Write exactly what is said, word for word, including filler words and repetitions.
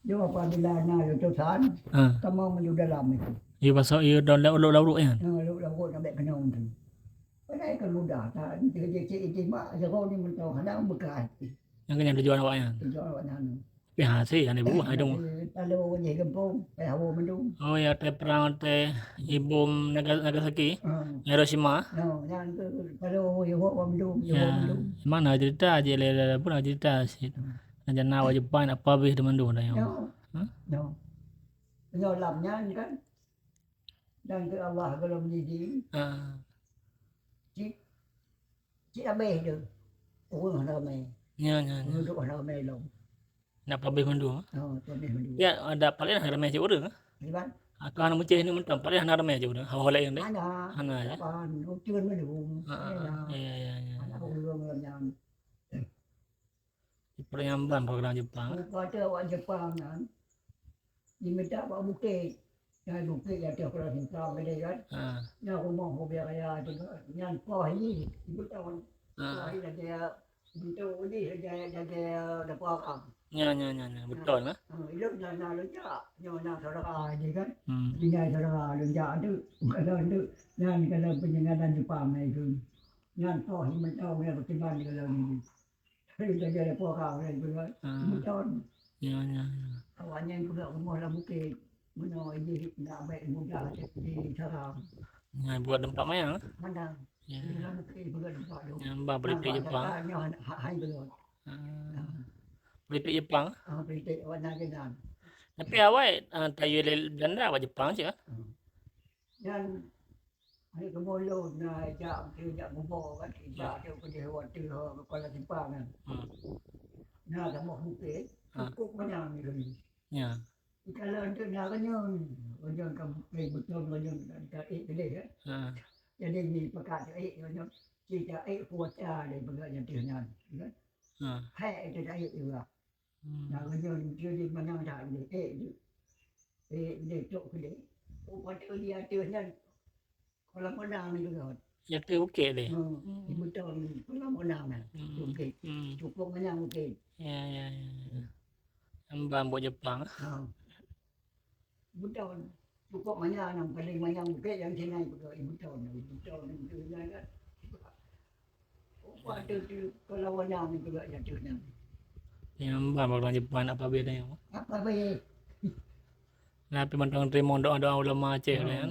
Yo, apabila na letusan, ha, kamoe meunyoe dalam itu. Yo, pasal yo dalam laut-laut nyan. Ha, laut-laut nak bek keunong tu. Padahai kan mudah, tak, dia, dia cek itu mak, jago ni mentong, hana bekas. Nyang keunan tujuan awak nyan. Tujuan awak nyan. Tapi hase, hana buah, hidung. Lalu wajah gempung, payah hawa mandum. Oh, ya, teh perang, teh ibom Naga-, Nagasaki, ha, Hiroshima. No, nyan tu, lalu wajah hawa mandum, hawa mandum. Ya, mana cerita aja, le, le, pun cerita sih. Hmm. Nah, jana awak Jepang nak pabeh teuma mandum dah, ya. No. Ha? No. Nyoe lam nyan kan, dan ke Allah golom jiji. Ha. Cit, cit abeh tu. Ureueng hana ramai. Ya, ya, ya. Ureueng hana ramai lom. Nak pabeh mandum, ha? Ha, pabeh mandum. Ya, ada paling hana ramai cit ureueng, ha? Iban? Aku hana muceh ni mentang, paling hana ramai cit ureueng. Hawa lain deh. Hana. Hana, ya? Lapan, ucun mandum. Ha, ha, ha. Ya, ya, ya. Hana ureueng lam nyan. Peuriamban program Jepang. Kata awak Jepang nyan, jiminta bak bukét. Nyan bukét nyang teuh Pulau Simpang tadi kan. Ha. Nyan rumoh Hobiah Raya tu kan. Nyan poh hi, ibu tahun. Ha. Poh hi lagèe, pintoe udeh lagèe, lagèe dapur akang. Nyan, nyan, nyan, nyan. Beutôi lah. Ha, ilôn na, na lôn jak. Nyoe na saudara jih kan. Hmm. Tinggai saudara lôn jak tu. Kalau tu, nyan kalau peunyangadan Jepang na itu. Nyan poh hi mentong nyan ketiban kalau ni. Jadi, jadi ada orang lain juga. Ah. Betul. Ya, ya, ya. Awaknya juga rumah dalam bukit. Mana ini nak baik mudah di Sarang. Ya, buat tempat mayang, eh? Mana? Ya. Di dalam bukit juga tempat tu. Ya, bah, politik Jepang. Jakarta nya ha-, hai belum. Ah. Politik Jepang. Ah, politik warna jenang. Tapi awai, ah, tayu le Belanda awak Jepang je. Hmm. Dan Hai keumulon na jak, jak kubo kan, jak tu keudeh watèe ho kepala simpang kan. Hmm. Na kamoh bukét, ha, cukup manyang ni. Ya. Kalau untuk na renyong, renyong ka bukét beutôi renyong ka ék keudeh kan. Ha. Jadi ni pekat ék renyong, si jak ék kuasa deh peugah nyang teuh nyan, kan. Ha. Hai itu jak ék juga. Hmm. Nah, keujeuet, keujeuet di mana dah, di, eh, di, eh, di tok keudeh. Oh, pada di ateueh nyan, kolam renang ni juga. Di ateueh bukét deh. Hmm, di beutong ni, kolam renang ni. Hmm. Bukét. Hmm. Cukup manyang bukét. Ya, ya, ya, ya. Ambang buet Jepang. Ha. Beutong. Cukup manyang, nyang paléng manyang bukét nyang sinan, beutong, beutong, beutong, beutong, kan. Upah tu, tu, kalau manyang tu, kat jatuh nyan. Nyang ban bak ureueng Jepang nak pabeh tanya. Apa pabeh? Nah, tapi mantong teurimong doa-doa ulama Aceh, hmm, kan.